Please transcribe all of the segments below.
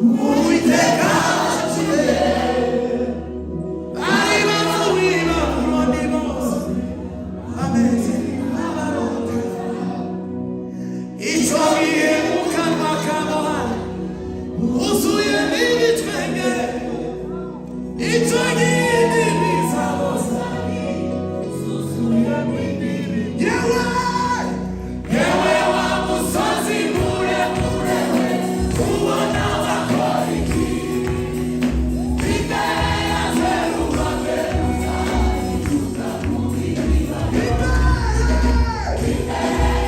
Uwiteka ashimwe. Bari bavuye i Babuloni bose bameze nk'abarota. Icyo gihe mu kanwa kabo hari huzuye n'ibitwenge, icyo gihe indimi zabo zari zuzuyemo indirimbo. Yewe, yewe wa musozi muremure we, ubona bakora iki? Imbere ya Zerubabeli uzahinduka mu iriba. Imbere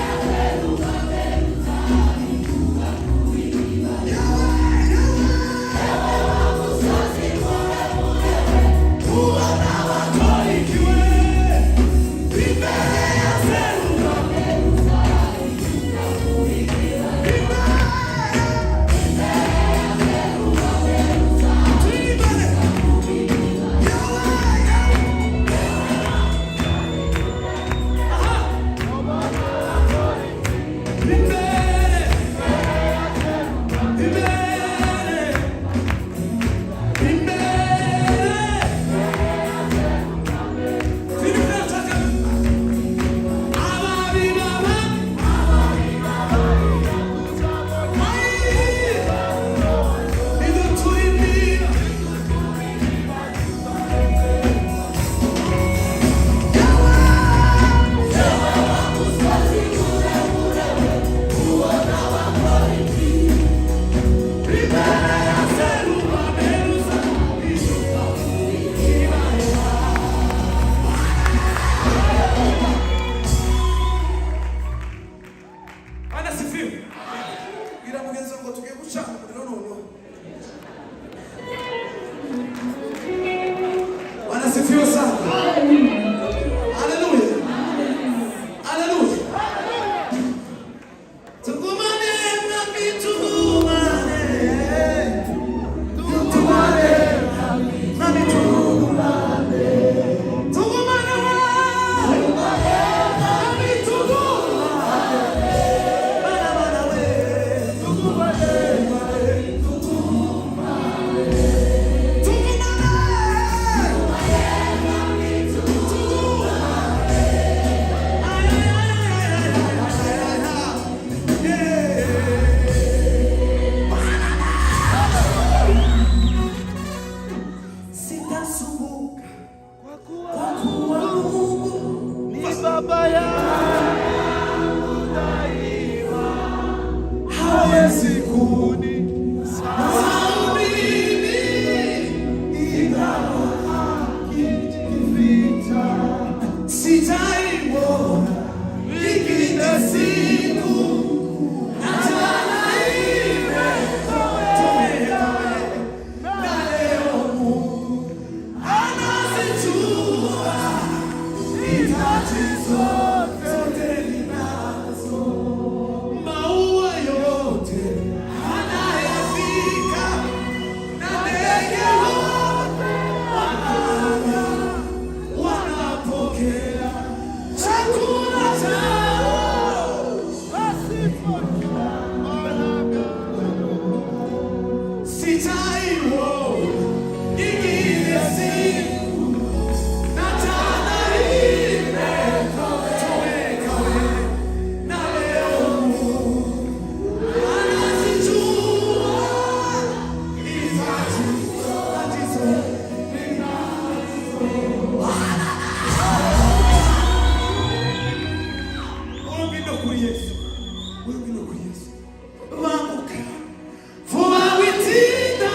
ya Zerubabeli uzahinduka mu iriba. Yewe, yewe wa musozi muremure we, ubona bakora iki we? Imbere ya Zerubabeli uzahinduka mu iriba. Imbere ya Zerubabeli uzahinduka mu iriba. Yewe, yewe. Aha. Imbere, imbere, imbere. Turi ababi baba, ayi, niduturindira. Imbere ya Zerubabeli uzahinduka mu iriba. Bwana sifiwe. Bwira mugenzi wawe ngo tugiye gucana umuriro noneho. Bwana sifiwe sana. Haleluya. Haleluya. Tugumane mwami, tugumane. Tugumane mwami, tugumane. Tugumane mwami, tugumane. Bana bana we. Tugumane. Tugumane. Tugumane. Sitasumbuka Kwa kwa kuwa Mungu ni baba yangu daima, hawezi hawezi kunisahau kusahau mimi. ingawa akijificha. Sitaiona ingine siku na jana imetoweka, na leo Mungu anazijua hitaji zote ninazo, maua yote anayafika na ndege wote wanapokea chakula chao. Sitaiona ingine siku na jana imetoweka, na leo Mungu anazijua hitaji zote ninazo. Urugendo kuri Yesu, urugendo kuri Yesu. Banguka vuba witinda,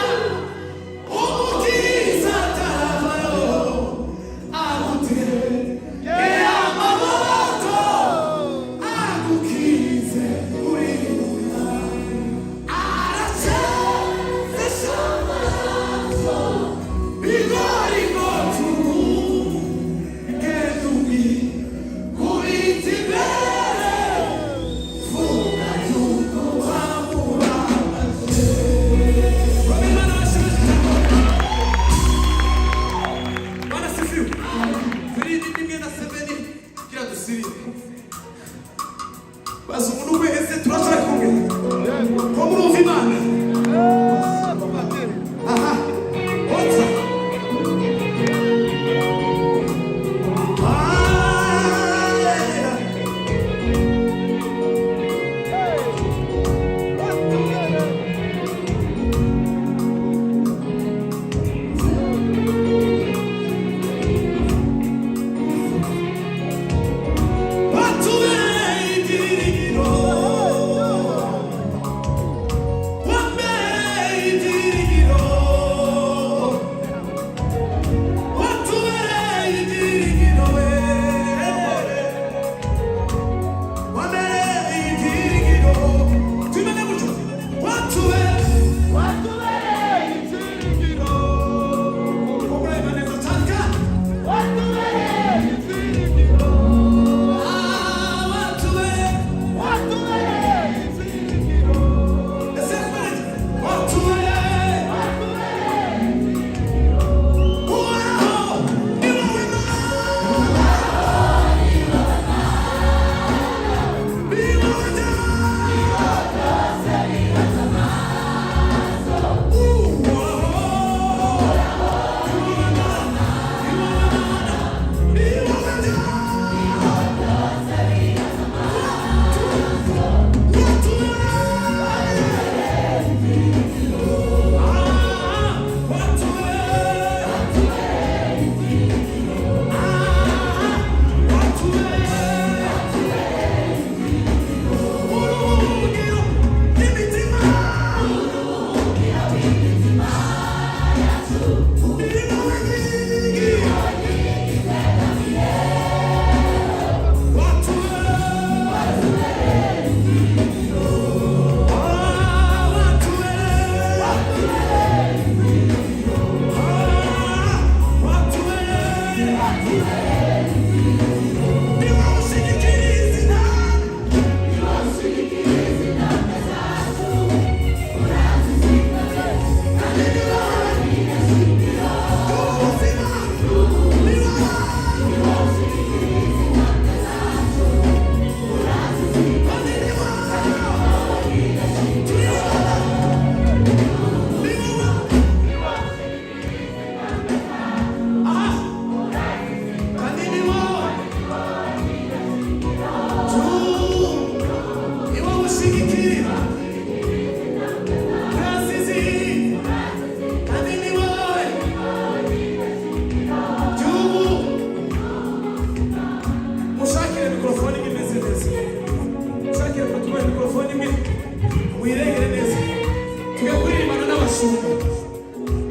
umukiza ataravayo, agutegeye amaboko, agukize uribuka. Aracezesha amaraso, bigorigoti ubu, kubita imbere, vuga yuko wamubabaje. Bwana asifiwe. Bwana asifiwe. Turi rimwe na seveni kugira dusirire. Baza umuntu wese turashaka kumwe. Ko murumva Imana. Mikorofone imwe muyiregere neza. Tugiye kuririmbana n'abashumba,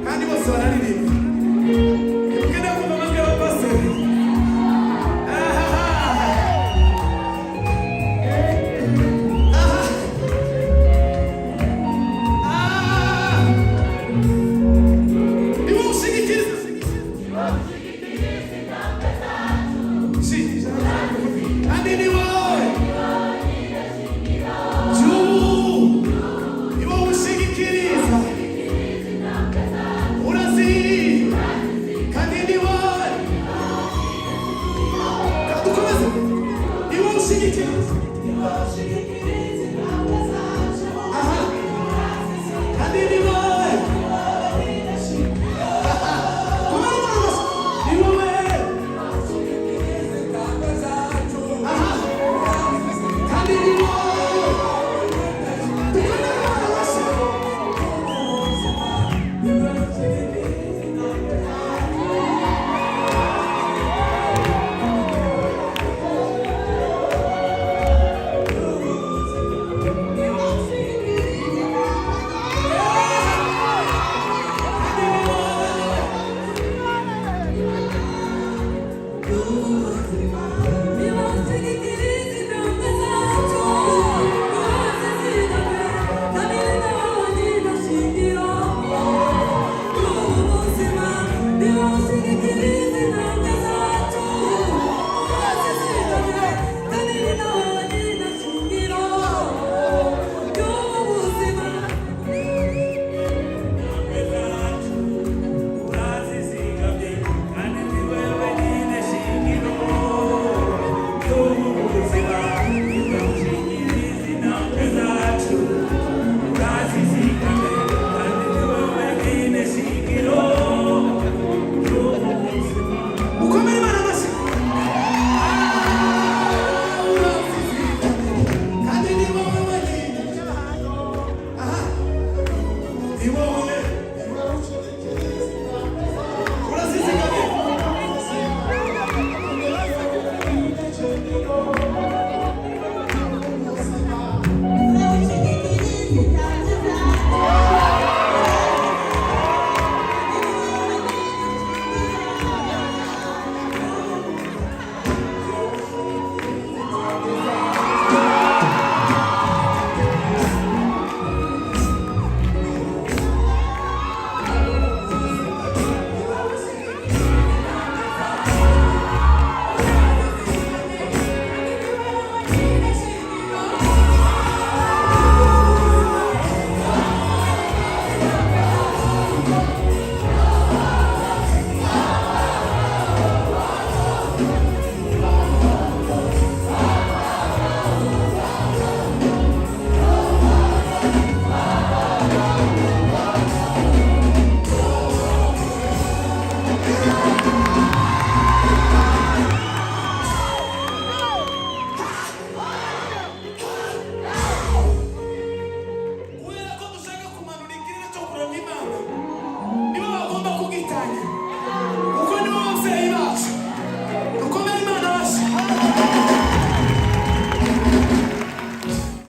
kandi bose bararirimba.